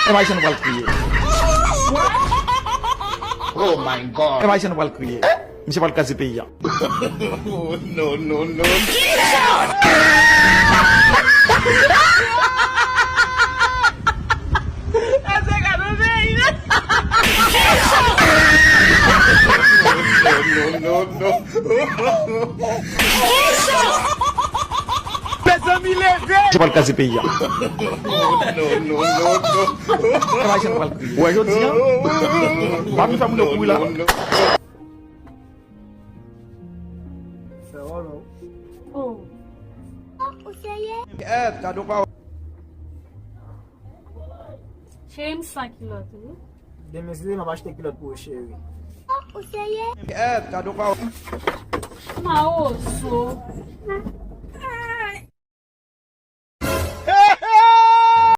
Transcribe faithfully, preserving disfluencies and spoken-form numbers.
Enben ayisyen nou pral kriye. Oh my God. Enben ayisyen nou pral kriye. Misye pral kraze peyi a. Oh, no, no, no. No, no, no, no. Mezanmi, leve! Se pral kraze peyi a. No, no, no, no. Ou wè jodi a? M ap fè moun yo kouri la. Fè wòl ou. Oh. Ou serye? Eh, gade yon pawòl. Cheri, m san kilòt, wi. Demen si Demen, m ap achte kilòt pou ou, cheri. Ou serye? Eh, gade yon pawòl. Mawozo.